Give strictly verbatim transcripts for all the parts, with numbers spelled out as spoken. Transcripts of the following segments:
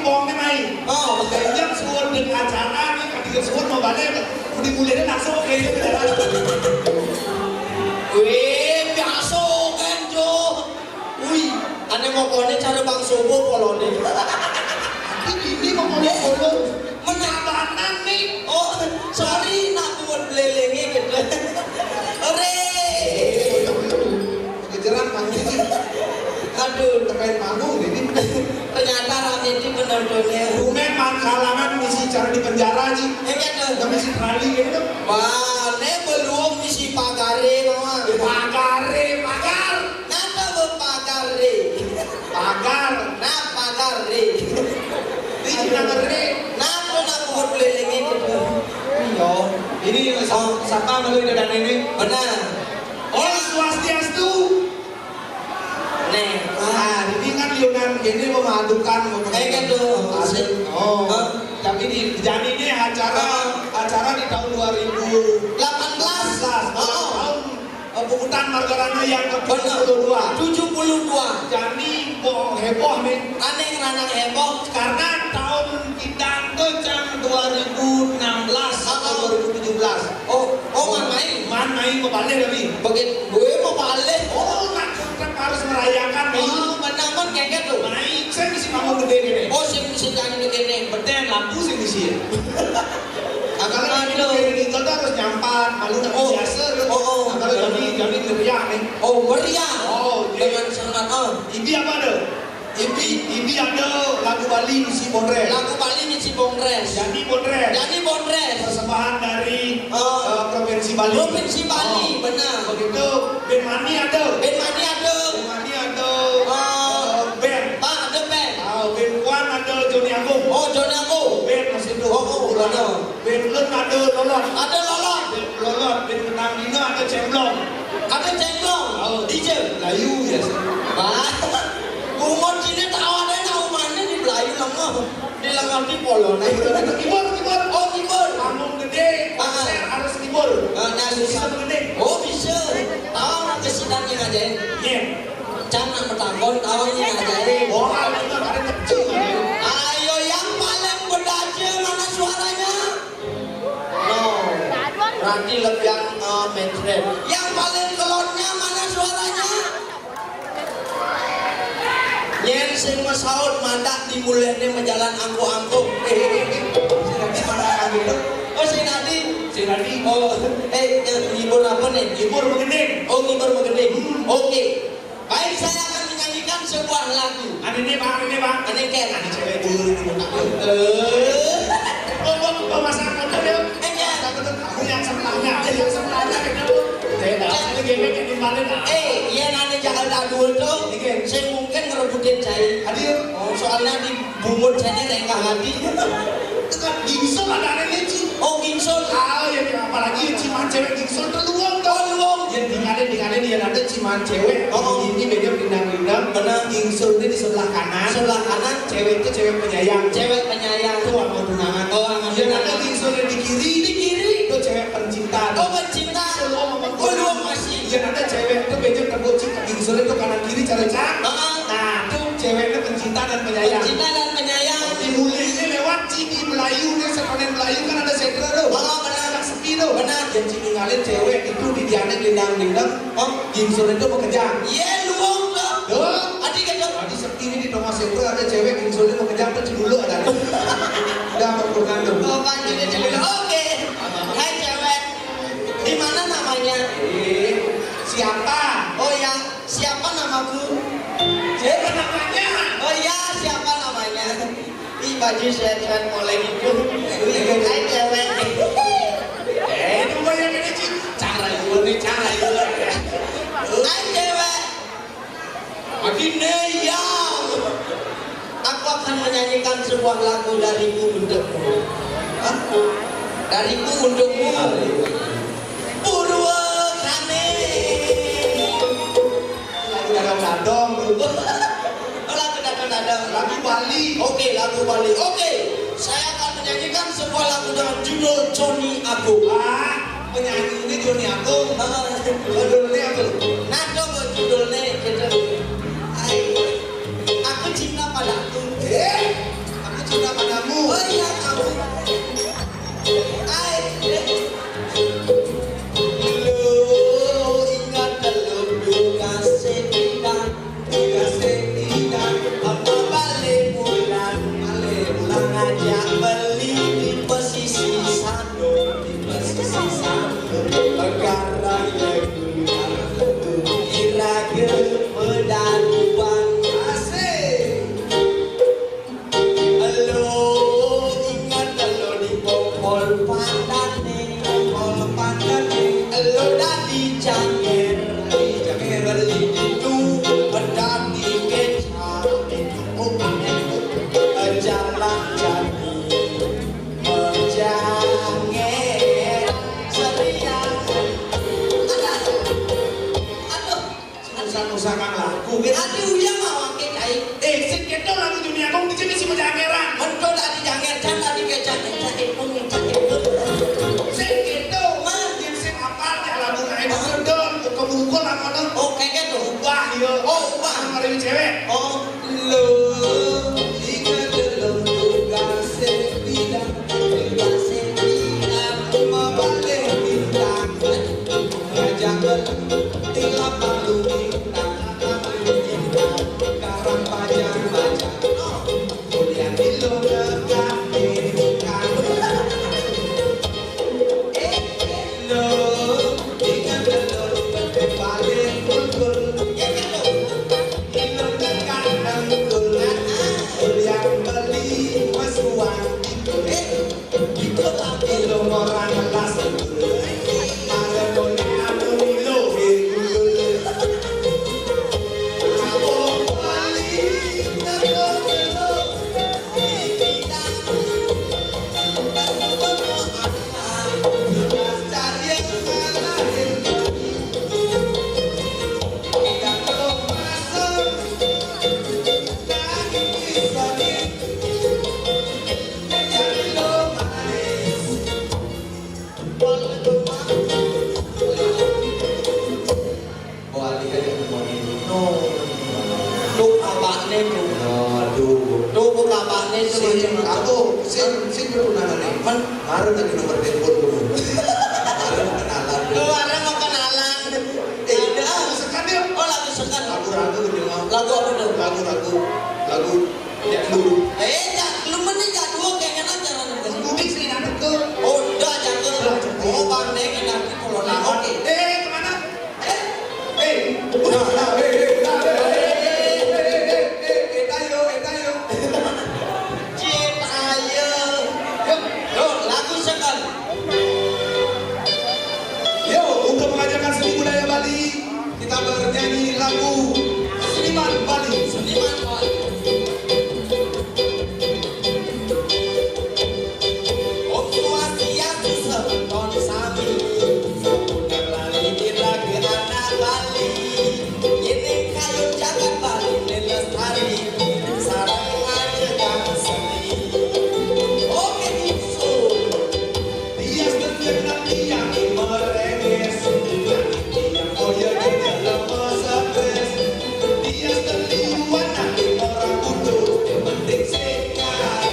Wong mai. Oh, jam sepuluh dengan acara nih, ketika sepuluh mau balik, udah mulai langsung kayak gitu. Wih, biasa kan, Jo. Wih, ane mokone cara Bang Sobo polone. Ini mokone polo. Menyabanan nih. Oh, sorry, nak buat belelenge gitu. Ore. Kejeran panggung. Aduh, terkait panggung ini. Ternyata rame di penontonnya. Rumah pangkalangan misi cara di penjara, Ji. Iya, tuh. Nggak misi terali gitu. Wah, ne belum misi pagare, mama. Pagare, pagar. Napa be pagare? Pagar. Nah, pagare. Ini Cina ngeri. Nah, lu nak buat kelilingi gitu. Iya. Ini sa-, sapa malu udah dan ini? Benar. Oh, swastiastu. Nih, ah, ini kan liunan ini memadukan, eh, kan tuh. Asik. Oh. Hah? Tapi di, jadi ini acara, ah, acara di tahun dua ribu delapan belas. Delapan belas. Oh. Tahun, eh, pungutan margarana yang ke tujuh puluh dua. Tujuh puluh dua. Jadi, boh, heboh nih. Aneh, ranang heboh. Karena tahun kita tuh jam dua ribu enam belas atau dua ribu tujuh belas. Oh, oh, man main. Man main mau balik lagi. Bagi gue mau balik. Oh, nak tetap harus merayakan nih. Oh, benar, man, kayak gitu. Main, saya mesti bangun gede gini. Oh, saya mesti jangan gede. Betul, lampu saya mesti ya. Nah, kalau ini kita tuh harus nyampan, malu nak biasa tuh. Oh, oh. Nah, kalau jadi, jadi meriah nih. Oh, meriah. Oh, iya. Dengan semangat, ah. Ini apa tuh? Ibi, Ibi ada lagu Bali misi Bondres. Lagu Bali misi Bondres. Jadi Bondres. Jadi Bondres. Persembahan dari, eh, eh, Provinsi Bali. Provinsi Bali, oh, benar. Begitu, Ben Mani ada. Ben Mani ada. Ben Mani ada, eh, band. Pak, ada band. Ah, Ben Kuan ada Joni Agung. Oh, Joni Agung. Band masih itu. Oh, oh, benar. Ben Lun ada Lolot. Ada Lolot. Ben Lolot, Ben Kenang Dina ada Cemblong. Ada Cemblong. Oh, D J. Layu ya. Bah. Bungut sini tahu ada nak umane di Melayu lengah. Di lengah di Polo. Nah, itu kan keyboard, keyboard. Oh, keyboard. Panggung gede, konser harus keyboard. Ah, nah, susah. Bisa gede. Oh, bisa. Tahu nak kesidangnya aja. Iya. Cang nak metakon, tahu ini aja. Oh, ada kecil. Ayo, yang paling bedaje mana suaranya? No. Berarti lebih yang, eh, metrem. Yang paling kelonnya mana suaranya? Yen sing mesaut madak di mulene mejalan angkuk-angkuk. Eh, eh, eh, eh. Sing tadi mana gitu? Oh, sing tadi. Sing tadi. Oh, eh, eh, ngibur apa nih? Ngibur mengending. Oh, ngibur mengending. Hmm. Oke. Baik, saya akan menyanyikan sebuah lagu. Ane ne, Bang, ane ne, Bang. Ane ken. Ane cewek dulu, dulu, dulu. Eh. Oh, oh, oh, Mas Angkot, ya. Eh, ya. Mas Angkot, kamu yang sebelahnya. Eh, yang sebelahnya, gitu. Eh, dah, saya gemek yang dimbalin, ah. Eh, iya, nanti jangan tak dulu tuh. Iya. Saya mungkin ngerebutin saya. Hadir. Oh, soalnya di bungut saya rengkah hati. Itu kan gingsul ada ane ne, Ci. Oh, gingsul. Ah, ya, apalagi ya, ciman cewek gingsul tuh luang, tuh. Oh, luang. Ya, tinggalin, tinggalin, ya, ada ciman cewek. Oh, oh. Ini beda, pindah-pindah. Benar. Gingsul ini di sebelah kanan. Sebelah kanan. Cewek itu cewek penyayang. Cewek penyayang. Itu sama tunangan. Oh, sama tunangan. Ya, ada gingsul di kiri. Di kiri. Itu cewek pencinta. Oh, pencinta. Itu luang sama tunangan. Oh, luang masih. Ya, ada cewek itu beda, terbocil. Gingsul itu kanan kiri, cara cang. Heeh. Nah, itu ceweknya pencinta dan penyayang. Cinta dan penyayang. Di mulai ini lewat sini Melayu, dia sekolah Melayu kan ada sentral tuh. Oh, benar. Ada sepi tuh. Benar. Yang sini ngalin cewek itu di dianek dendang-dendang. Oh, gingsul itu mau kejang. Iya, luang tuh. Tuh. Adi kejang. Tadi sepi ini di tengah sentral ada cewek gingsul itu mau kejang tuh, cedulu ada. Udah, peruntungan tuh. Oh, panjangnya cedulu. Oke. Hai, cewek. Di mana namanya? Eh, siapa? Oh, yang Siapa namaku? Siapa namanya? Oh iya, siapa namanya? Ih, baju sehat-sehat mulai gitu. Hai, cewek. Eh, itu banyak ini, Ci. Cara itu nih, cara itu. Hai, cewek. Begini, ya. Aku akan menyanyikan sebuah lagu dariku untukmu. Hah? Dariku untukmu. Purwakane. Lagu dadong-dadong. Oh, lagu dadong-dadong. Lagu Bali. Oke, lagu Bali. Oke, saya akan menyanyikan sebuah lagu dengan judul Joni Agung. Ah, penyanyi ini Joni Agung. Heeh. Judulnya apa? Nah, coba judulnya gitu. Hai, aku cinta padaku. Eh? Aku Usahakan lagu. Ati uyang awake kae. Eh, sing ketok lagu Juni Agung di sini si Mejakeran. Mentu tak dijanger, jan tak dikecak-kecak, epung-ecak, epung. Sing ketok, Mas. Yang sing apal ya lagu kae dodol, kemukul apa tuh? Oh, keket tuh. Ubah, yo. Oh, ubah. Sama cewek. Oh, lo. Ingat lo tugas sing bilang, tugas sing bilang, mau balik bintang. Jangan tilap malu bintang. Karang pajang-pajang, kuliah di luar negeri. Eh, lo, ingat lo, balik kulkul. Lo tekan nangkul, kuliah beli masuan. Eh, Tuh bapakne tuh. Aduh. Tuh bapakne tuh. Sing, aku, sing, sing pertunangan nih. Men, mari tadi nomor telepon dulu. Mari kenalan dulu. Tuh, ada mau kenalan. Eh, ada. Lagu second ya? Oh, lagu second. Lagu ragu dia mau. Lagu apa tuh? Lagu, lagu, lagu. Ya, dulu. Eh, ya, lu mending ya dua kayaknya aja. Mudik sih, anak tuh. Oh, udah, jangan. Udah, jangan. Oh, pandai, enak, kalau nah, oke. Eh, kemana? Eh, eh, nah, nah, eh, eh, nah, eh, eh, eh, eh, eh, eh, eh, tayo, eh, tayo. Cip, ayo. Yuk, yuk, lagu second. Yuk, untuk mengajarkan seni budaya Bali, kita bernyanyi lagu Seniman Bali. Seniman Bali. Om Swastiastu semeton sami. Sampun lali ira ke anak Bali. Yen ning kayun jagat Bali lestari. Sareng ngajegang seni. Oke, Biksu. Tias tengen nang tiang merengis. Tiang oyo kita lemes stres. Tias teliuan nang ora butuh. Penting sing kae.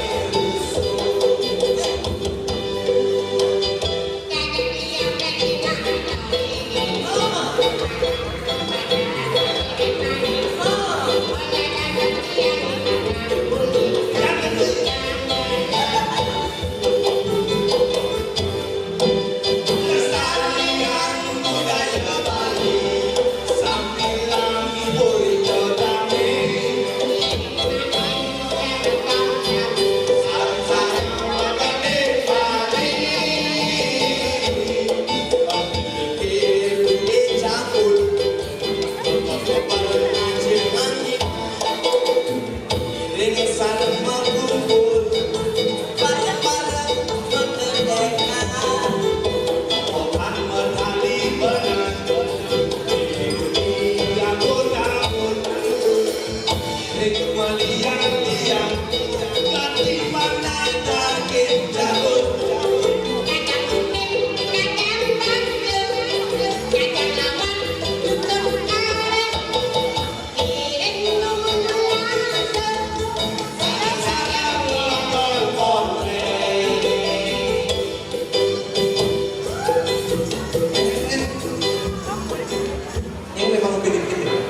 Yang memang pilih-pilih.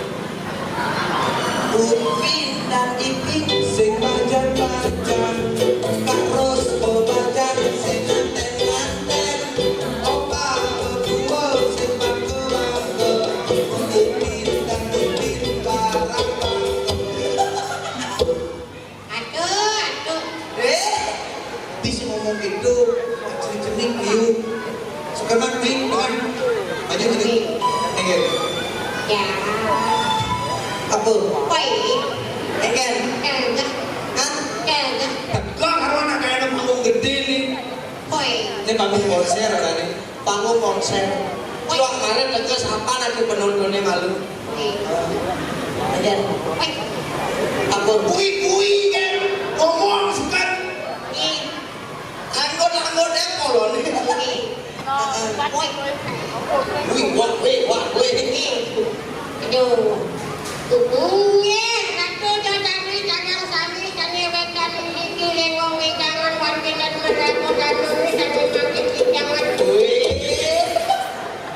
Upin dan Ipin sing majan-majan, Kak Ros Bobajan sing nganten-nganten, Opa Bebuo sing bangke-bangke, Upin dan Ipin barang-barang. Aduh, aduh. Eh, bisa ngomong gitu, cenik-cenik, liu. Sekarang nih, kan? Aja gini. Enggak. Ya. Apa? Koi. Enggak. Enggak. Kan? Enggak. Tegang karo anak kayak ada panggung gede nih. Koi. Ini panggung konser kan nih? Panggung konser. Koi. Wah, kemarin tegas apa nanti penontonnya malu? Ajan. Apa? Kui-kui kan ngomong suka. Ih. Anggot-anggot deh kolon. Ih. Woi. Wih, wah, wih, wah, wih. Aduh. Nggih, ratu jajani kadang sami sane wetan niki lengo wedangan warginan meraku ratu sane makin jangan. Wih.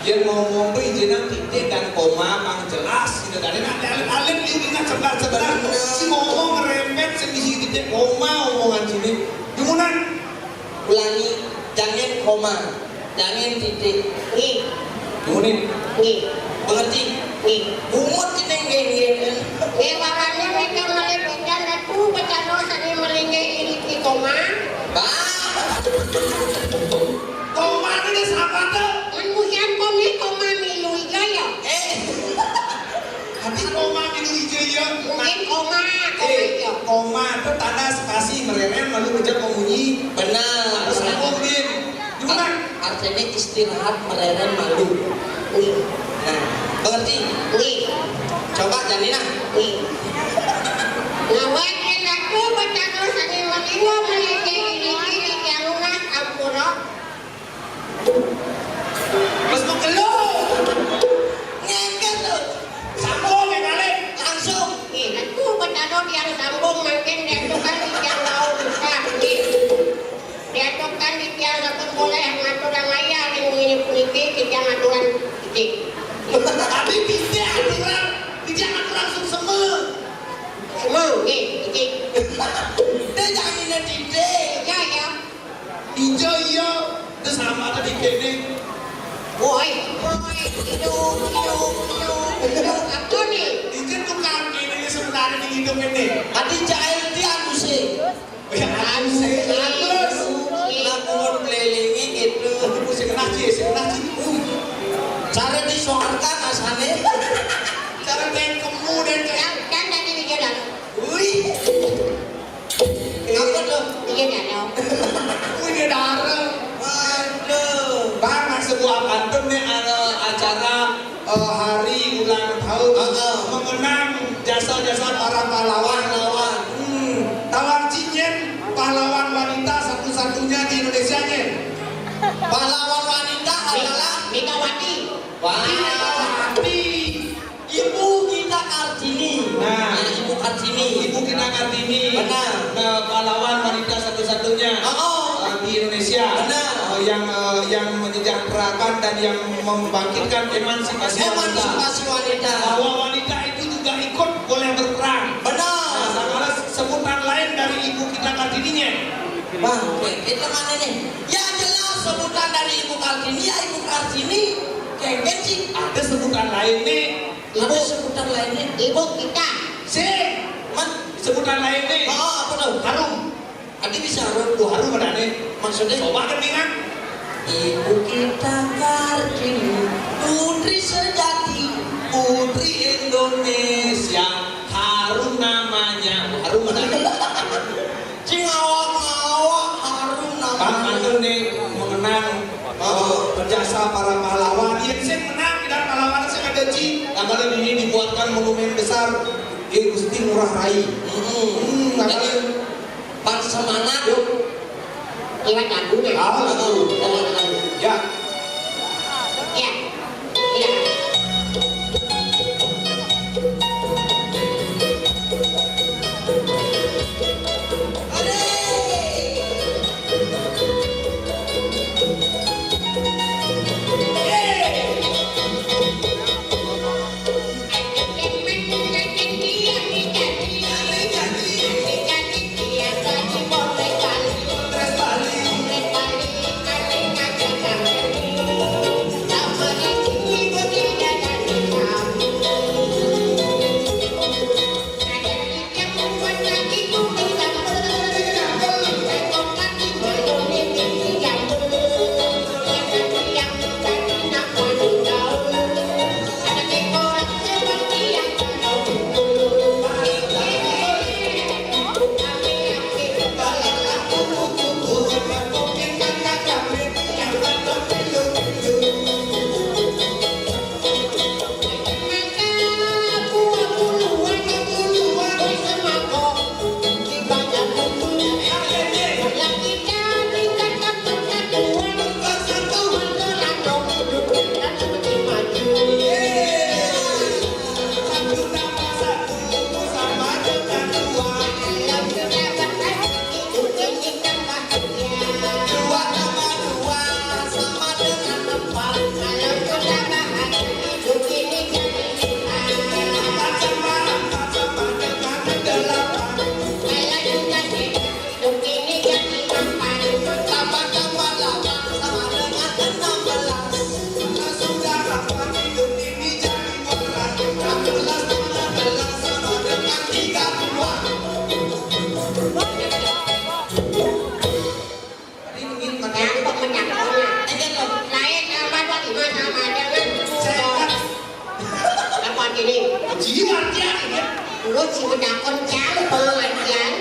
Yen ngomong tuh izinan titik dan koma pang jelas gitu kan. Nek alit-alit iki kan cepat-cepat. Si ngomong ngerempet sing isi titik koma omongan sini. Dumunan. Ulangi, jangan koma, jangan titik. Nggih. Dumunin. Nggih. Mengerti? Nggih. Bungut ini nggih, nggih. Nggih, warane megang malih pidan aku becano sane melinggih iriki koma. Bah. Koma ini siapa tuh? Manusia koma, koma milu ijo ya. Eh. Habis koma milu ijo ya. Mungkin koma, koma Eh, ijo. Koma itu tanda spasi mereren lalu kerja pengunyi. Benar. Harus sambung, Din. Gimana? Ar-, artinya istirahat mereren malu. Wih. Nah, mengerti? Wih. Coba Janina. Wih. Lawan yen aku becano sane melinggih melinggih iriki iriki anu nah ampura. Mas mau gelo. Ngeket lo. Sambung ya balik. Langsung. Nih, aku becano tiang sambung mangkin diatukan di tiang mau buka. Nih. Diatukan di tiang sampun boleh ngaturang ayah ring ngene puniki titiang aturan titik. Tapi titik aturan, titik aturan langsung seme. Seme, nggih, titik. Dia jangan ini titik. Ya, ya. Ijo iya, terus sama tadi kene. Woi, woi, hidup, hidup, hidup, hidup. Apa nih? Ijo tukang kene sebenarnya di hidup ini. Ati jahil dia anu sih. Oh ya, anu sih, halus. Lamun kelilingi gitu. Sing kena sih, sing kena sih. Cara disoalkan asane. Cara main kemu dan kayak Kan, kan tadi dia bilang, Wih. Apa tuh? Iya, nggak tahu. Wih, dia darah. Waduh. Bang, sebuah pantun nih, ada acara, eh, hari ulang tahun Heeh. mengenang jasa-jasa para pahlawan. Pahlawan. Hmm. Tawang Cinyen, pahlawan wanita satu-satunya di Indonesia, Nyen. Pahlawan wanita adalah Megawati. Wah. Megawati. Ibu kita Kartini. Nah. Nah, Ibu Kartini. Ibu kita Kartini. Benar. Nah, pahlawan wanita satu-satunya. Oh, oh. Eh, di Indonesia. Benar. Eh, yang, eh, yang menyejahterakan dan yang membangkitkan emansipasi wanita. Emansipasi wanita. Bahwa wanita itu juga ikut boleh berperan. Benar. Nah, sama sebutan lain dari Ibu kita Kartininya. Wah, oke. Itu mana nih? Ya jelas sebutan dari Ibu Kartini, ya Ibu Kartini. Kengken sih. Ada sebutan lain nih. Ibu. Ada sebutan lainnya. Ibu kita. Sing. Man. Sebutan lainnya. Oh, apa tuh? Harum. Nanti bisa harum. Tuh harum ada nih. Maksudnya? Coba kan nih kan. Ibu kita Kartini, putri sejati, putri Indonesia, harum namanya. Harum ada nih. Cing awak-awak harum namanya. Pak Mantul nih mengenang eh, jasa para pahlawan. Yang saya menang dan pahlawan saya ada Ci. Tanggal ini dibuatkan monumen besar di Gusti Ngurah Rai. Hmm, Jadi, Pak semangat. Yuk. Lewat lagu nih. Ah, lagu. Lewat lagu. Ya. Ya. Ya. Lu si bedakon cang pengajian.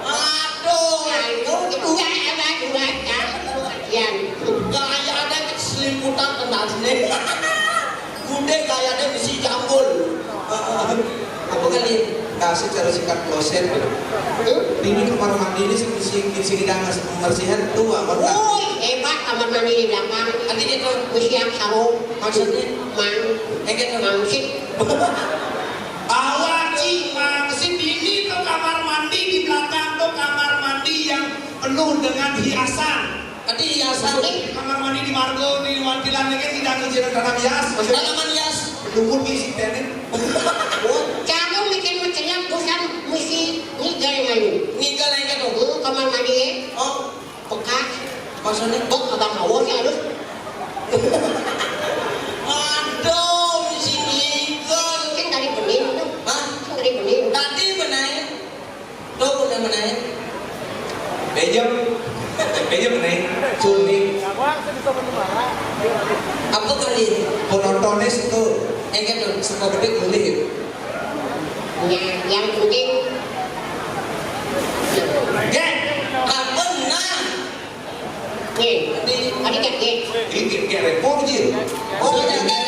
Aduh, ayo, dua ada dua cang pengajian. Gaya ada selimutan tentang sini. Bude gaya ada bisi jambul. Apa kali? Nah, secara singkat kloset. Ini kamar mandi ini sing sing sing kita ngasih pembersihan tuh amat. Woi, hebat kamar mandi di belakang. Nanti itu usia sarung. Maksudnya? Mang. Kayak gitu. Mangsik. Awaci, maksud ini tuh kamar mandi di belakang tuh kamar mandi yang penuh dengan hiasan. Tadi hiasan. Kamar mandi di Margo, di Wantilan ini tidak ngizinin tanam hias. Maksudnya? Tanaman hias. Lumut nih si Tenet. Kamu bikin mencelat bukan misi ngigal malu. Ngigal aja tuh. Hmm, kamar mandi ya. Oh. Bekas. Maksudnya? Bek abang hawa sih aduh. Aduh, misi ngigal. Kan dari bening tuh. Hah? Kan dari bening. Tadi benain. Tuh udah benain. Bejem. Bejem benain. Cumi. Apa kali? Penontonnya situ. Eh, kan tuh, suka gede boleh. Ya, yang penting. Gek. Apa nah? Nih, tadi kan, nih. Ini kayak repot, Jil. Oh, jangan repot.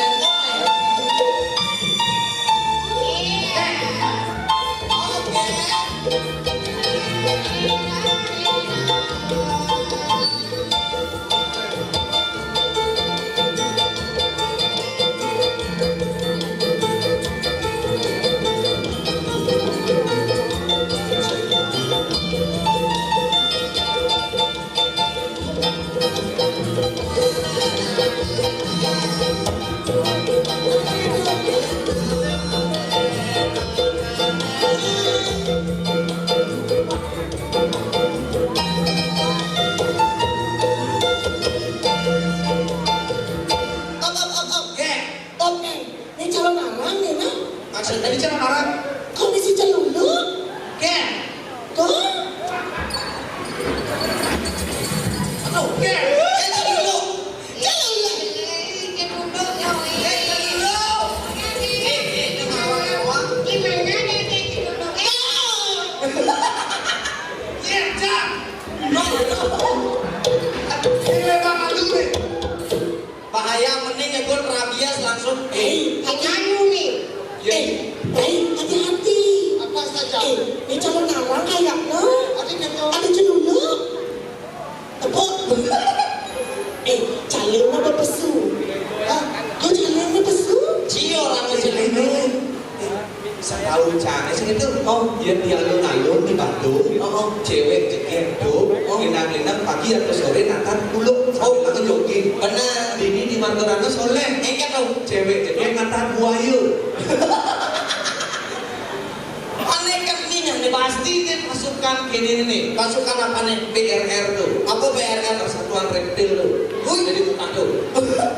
Oke. Op, op, op, op. Gek. Op, eh. Ini calon arang nih, nah. Maksudnya ini calon arang? Kondisi celuluk. Gek. Tuh. Aduh, gek. Gek, celuluk. Celuluk. Gek, celuluk. Gek, celuluk. Gek, gek, gek, gimana? Gimana ada gek celuluk? Gek, Jang. Ini memang aduh, nih. Bahaya, mending ngebut rabies langsung. Eh, hati-hati nih. Ya. Eh, Rai, hati-hati. Apa saja? Eh, ini calon arang kayaknya. Ada gitu. Ada celuluk. Tepuk. Eh, calon apa pesu? Hah? Kau calon apa pesu? Cio lah, calon. Setahu Cak, sing itu, oh, ya di alun-alun di Bandung, oh, oh, cewek jeger tuh, oh, nginang-nginang pagi atau sore nonton kuluk, oh, atau jogging. Benar. Ini di Martorano soleh. Enggak tuh. Cewek jeger nonton buaya. Aneh kan ini yang pasti ini pasukan kini nih. Pasukan apa nih? P R R tuh. Apa P R R? Persatuan Reptil tuh. Wih. Jadi bukan tuh.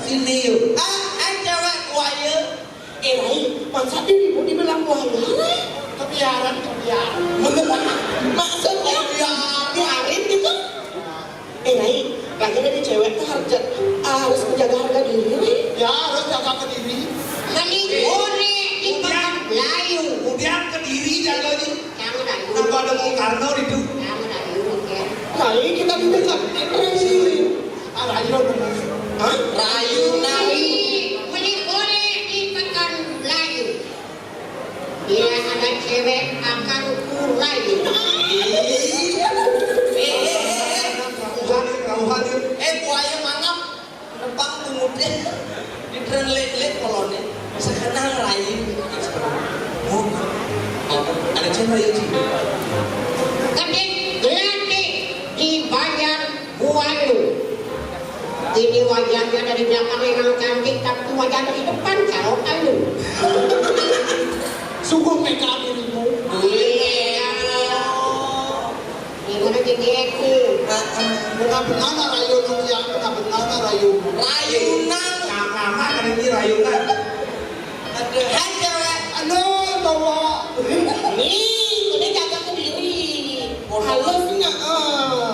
Sini yuk. Ah, ah, cewek buaya. Eh, Rai, masa dirimu dibilang buaya, Rai? Kebiaran, kebiaran. Maksudnya, kebiaran. Biarin gitu? Eh, Rai, lagi dari cewek tuh harga, ah, harus menjaga harga diri, Rai. Ya, harus jaga ke diri. Mending boleh di tempat lain. Kemudian ke diri jaganya. Jangan Rai. Kenapa ada Bung Karno itu? Jangan Rai, ya. Rai, kita di dekat, Rai. Ah, Rai, Rai. Hah? Rayunan. Mending boleh di tempat lain. Bila ada cewek akan kurai. Eh, eh, eh, eh. Kauhan, kauhan. Eh, buaya mangap. Rempang bungut deh. Di tren lek-lek kolonnya. Sekarang rayu. Oh, ada cewek rayu, Ci. Kedek gelantik di Banjar Bualu. Ini wajahnya dari belakang emang cantik, tapi wajah dari depan carokan lu. Sungguh P K dirimu. Iya. Gimana jadi aku? Benar-benar rayu nung yang benar-benar rayu. Rayunan. Nah, mama kali ini rayunan. Aduh, hai cewek. Aduh, bawa. Nih, udah jaga sendiri. Halus nggak? Eh.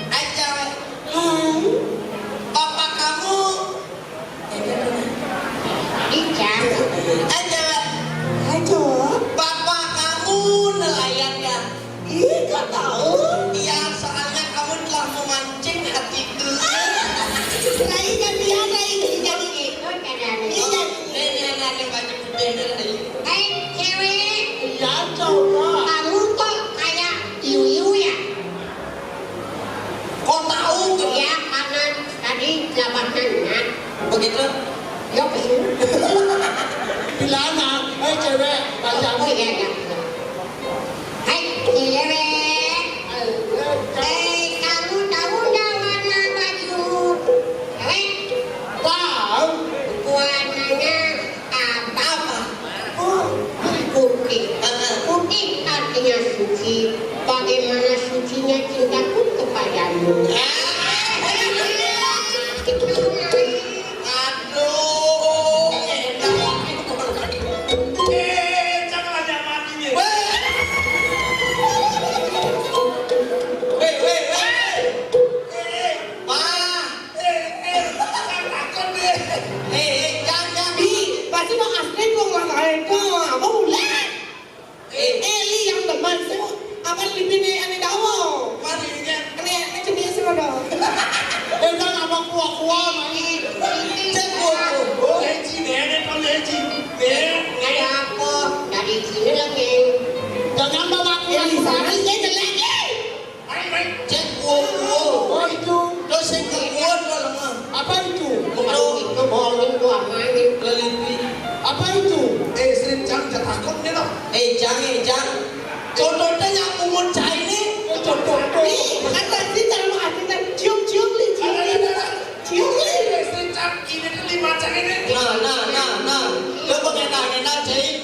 Hai cewek. Hai. Papa kamu. Ica. Hai cewek. Hai cewek. Ya, betul. Bilana, eh, cewek, pacarmu. Oh, iya, iya. Hai, cewek. Eh, kamu tahu nggak warna baju cewek? Tahu. Warnanya apa? Apa? Oh, putih. Putih artinya suci. Bagaimana sucinya cintaku kepadamu? Aduh, enak. Eh, jangan ajak mati, Mir. Weh. Weh, weh, weh. Eh, eh. Wah. Eh, eh, jangan takut, Mir. Eh, eh, jangan, jangan. Bi, pasti mau asli gua nggak tahu itu. Apa mulai? Eh. Eli yang demen sih, apa lebih nih ane dawa? Mari, ya. Ane, ane jenis sih ada. Beda nama kuah-kuah, mari. Cek kuah-kuah. Oh, Eji, deh, deh, kalau Eji. Deh, ada apa? Dari sini lagi. Jangan bawa aku. Eli, sana sih jelek, eh. Ayo, ayo. Cek kuah-kuah. Oh, itu. Terus yang kuah, kuah lemah. Apa itu? Itu, itu bohongin gua, main. Lelipi. Apa itu? Eh, Sri, jangan takut nih, loh. Eh, jangan, eh, jangan. Contohnya yang pungut cair nih. Contoh. Ih, kata sih, kalau mau aku kan cium-cium nih, cium nih. Cium nih. Eh, Sri, jangan. Ini tuh lima cair ini. Nah, nah, nah, nah. Coba ngena-ngena, Cai.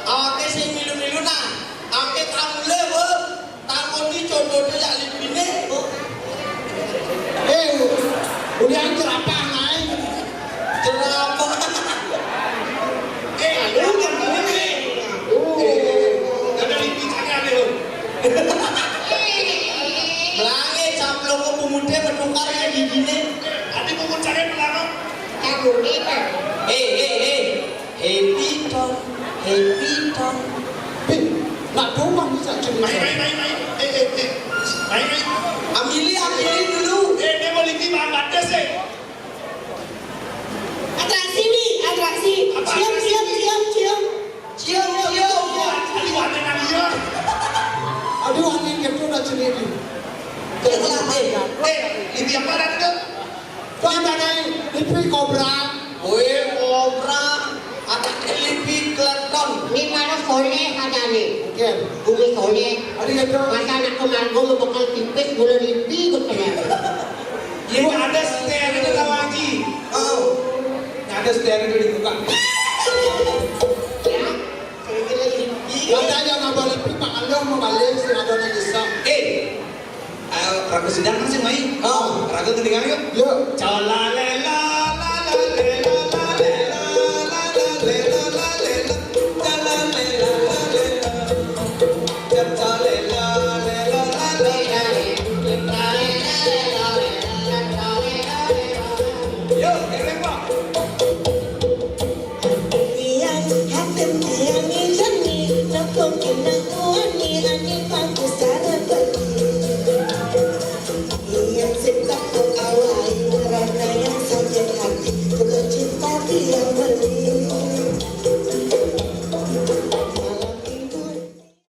Awake sing milu-milu nah. Awake kamu le, Bu. Takoni contohnya yak lipine. Eh, udah jerapah naik. Jerapah. Eh, lu kan ini. Eh, ada lipi cari ada, Bu. Melangi samplong ke pemuda bertukar ya gigine. Ada pemuda cari pelangak. Kamu ini, Pak. Eh, eh, eh. Happy Town, Happy Town. Bin, nak doang bisa jadi. Mai, mai, mai, mai. Eh, eh, eh. Mai, mai. Amili, amili dulu. Eh, dia mau lagi makan deh, sih. Atraksi nih, atraksi. Apa cium, atraksi? Cium, cium, cium. Cium, cium. Aduh, aneh kan dia. Aduh, aneh kan dia udah sendiri. Terus, eh, eh, ini apa tadi tuh? Tuh, ada nih, lipi kobra. Wih, kobra. Ada lipi kleton. Ini mana soleh ada nih. Oke. Bumi soleh. Ada ya, Bro. Masa anak kemargo mau bekal tipis, gula lipi, betul ya. Ini ada steril itu, Bang Haji. Oh. Ini ada steril itu dibuka. Ya. Ada yang nambah lipi, Pak Allah mau balik, sih ada yang bisa. Eh. Ayo, raga sidang masih main. Oh, raga kedengaran yuk. Yuk. Calalela, lalela, lalela, lalela, lalela, calalela, lalela. Calalela, lela, lalela. Yuk, keren, Pak. Yang hatem yang ini nopong kena kuani ani pangku sarabani. Yang setak kau kawai